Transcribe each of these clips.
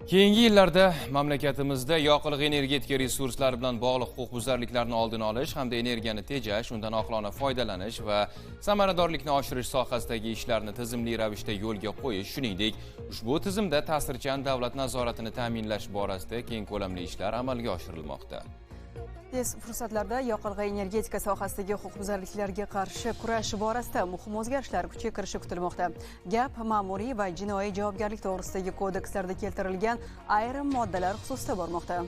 Keyingi yillarda mamlakatimizda yoqilg'i energetika resurslari bilan bog'liq huquqbuzarliklarni oldini olish hamda energiyani tejash, undan oqilona foydalanish va samaradorlikni oshirish sohasidagi ishlarni tizimli ravishda yo'lga qo'yish, shuningdek, ushbu tizimda ta'sirchan davlat nazoratini ta'minlash borasida keng ko'lamli ishlar amalga oshirilmoqda. Tez fursatlarda yoqilg'i energetika sohasidagi huquqbuzarliklarga qarshi kurash borasida muhim o'zgarishlar kuchga kirishi kutilmoqda. Gap ma'muriy va jinoiy javobgarlik to'g'risidagi kodekslarda keltirilgan ayrim moddalar xususida bormoqda.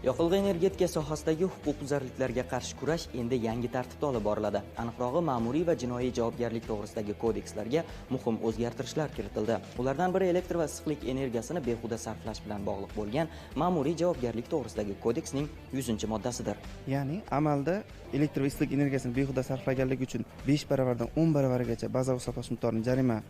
Yoqilg'i energetika sohasidagi huquqbuzarliklarga qarshi kurash endi yangi tartibda olib boriladi. Aniqrog'i, ma'muriy va jinoiy javobgarlik to'g'risidagi kodekslarga muhim o'zgartirishlar kiritildi. Ulardan biri elektr va issiqlik energiyasini behuda sarflash bilan bog'liq bo'lgan ma'muriy javobgarlik to'g'risidagi kodeksning 100-moddasidir. Ya'ni amalda elektr va issiqlik energiyasini behuda sarflaganlik uchun 5 baravardan 10 baravargacha bazaviy hisoblash miqdorini jarima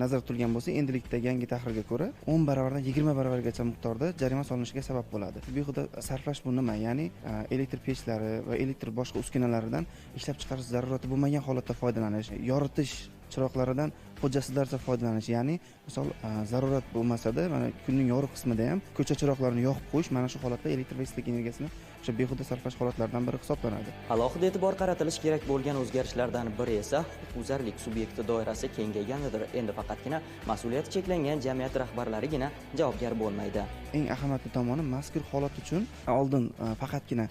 nazarda tutilgan bo'lsa, endilikda yangi tahrirga ko'ra 10 baravardan 20 baravargacha miqdorda jarima solinishiga sabab bo'ladi. Behuda sarflash bu nima? Ya'ni elektr pechlari va elektr boshqa uskunalaridan ishlab chiqarish zarurati bo'lmagan holatda foydalanish, yoritish chiroqlaridan hojjasizlarcha foydalanish, ya'ni misol zarurat bo'lmasa-da, mana kunning yorug' qismida ham ko'cha chiroqlarini yoqib qo'yish mana shu holatda elektr va issiqlik energiyasini o'sha behuda sarflash holatlaridan biri hisoblanadi. Alohida e'tibor qaratilishi kerak bo'lgan o'zgarishlardan biri esa huquqbuzarlik subyekti doirasi kengayganidir. Endi faqatgina mas'uliyati cheklangan jamiyat rahbarlarigina javobgar bo'lmaydi. Eng ahamiyatli tomoni, mazkur holat uchun oldin faqatgina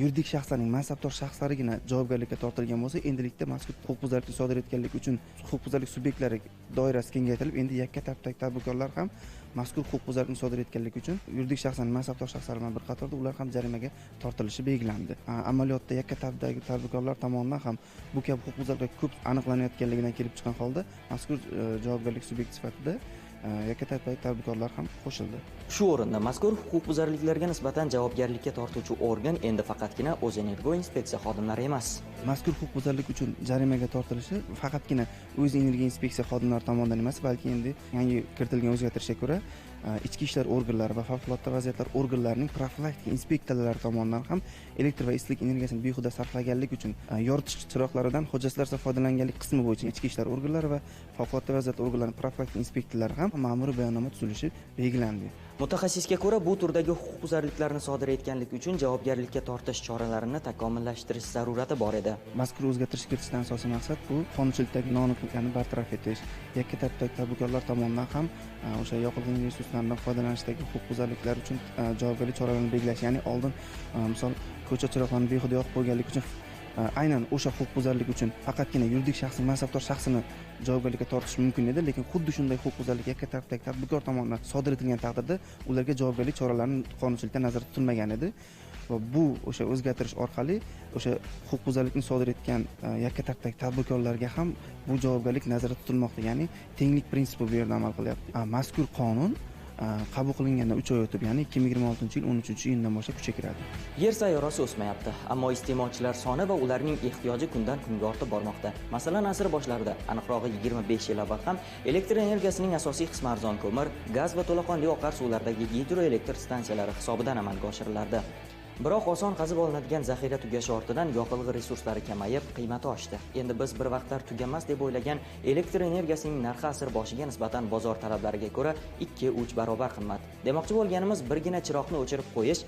yuridik shaxslarning mansabdor shaxslarigina javobgarlikka tortilgan bo'lsa, endilikda mazkur huquqbuzarlikni sodir etganlik uchun huquqbuzarlik subyektlari doirasi kengaytirilib, endi yakka tartibdagi tadbirkorlar ham mazkur huquqbuzarlikni sodir etganlik uchun yuridik shaxslarning mansabdor shaxslari bilan bir qatorda ular ham jarimaga tortilishi belgilandi. Amaliyotda yakka tartibdagi tadbirkorlar tomonidan ham bu kabi huquqbuzarliklar ko'p aniqlanayotganligidan kelib chiqqan holda mazkur javobgarlik subyekti sifatida yakka tartibdagi tadbirkorlar ham qo'shildi. Shu o'rinda mazkur huquqbuzarliklarga nisbatan javobgarlikka tortuvchi organ endi faqatgina O'zenergoinspeksiya xodimlari emas. Mazkur huquqbuzarlik uchun jarimaga tortilishi faqatgina O'zenergoinspeksiya xodimlari tomonidan emas, balki endi yangi kiritilgan o'zgartirishga ko'ra ichki ishlar organlari va favqulodda vaziyatlar organlarining profilaktika inspektorlari tomonidan ham elektr va issiqlik energiyasini behuda sarflaganlik uchun yoritish chiroqlaridan hojjasizlarcha foydalanganlik qismi bo'yicha ichki ishlar organlari va favqulodda vaziyatlar organlarining profilaktika inspektorlari ham ma'muriy bayonnoma tuzilishi belgilandi. Mutaxassisga ko'ra, bu turdagi huquqbuzarliklarni sodir etganlik uchun javobgarlikka tortish choralarini takomillashtirish zarurati bor edi. Mazkur o'zgartirish kiritishdan asosiy maqsad bu qonunchilikdagi noaniqliklarni bartaraf etish, yakka tartibdagi tadbirkorlar tomonidan ham o'sha yoqilg'i resurslaridan foydalanishdagi huquqbuzarliklar uchun javobgarlik choralarini belgilash, ya'ni oldin misol ko'cha chiroqlarini behuda yoqib qo'yganlik uchun aynan o'sha huquqbuzarlik uchun faqatgina yuridik shaxsning mansabdor shaxsini javobgarlikka tortish mumkin edi, lekin xuddi shunday huquqbuzarlik yakka tartibdagi tadbirkor tomonidan sodir etilgan taqdirda ularga javobgarlik choralarini qonunchilikda nazarda tutilmagan edi. Va bu o'sha o'zgartirish orqali o'sha huquqbuzarlikni sodir etgan yakka tartibdagi tadbirkorlarga ham bu javobgarlik nazarda tutilmoqda, ya'ni tenglik prinsipi bu yerda amal qilyapti. Mazkur qonun qabul qilingandan 3 oy o'tib, ya'ni 2026-yil 13-iyundan boshlab kuchga kiradi. Yer sayyorasi o'smayapti, ammo iste'molchilar soni va ularning ehtiyoji kundan kunga ortib bormoqda. Masalan, asr boshlarida, aniqrog'i 25 yil avval ham elektr energiyasining asosiy qismi arzon ko'mir, gaz va to'laqonli oqar suvlardagi gidroelektr stansiyalari hisobidan amalga oshirilardi. Biroq oson qazib olinadigan zaxira tugashi ortidan yoqilg'i resurslari kamayib, qiymati oshdi. Endi biz bir vaqtlar tuganmas deb o'ylagan elektr energiyasining narxi asr boshiga nisbatan bozor talablariga ko'ra 2-3 barobar qimmat. Demoqchi bo'lganimiz, birgina chiroqni o'chirib qo'yish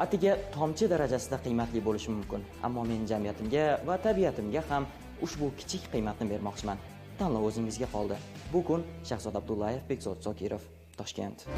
atiga tomchi darajasida qiymatli bo'lishi mumkin. Ammo men jamiyatimga va tabiatimga ham ushbu kichik qiymatni bermoqchiman. Tanlov o'zingizga qoldi. Bu kun Shahzod Abdullayev, Bekzod Zokirov, Toshkent.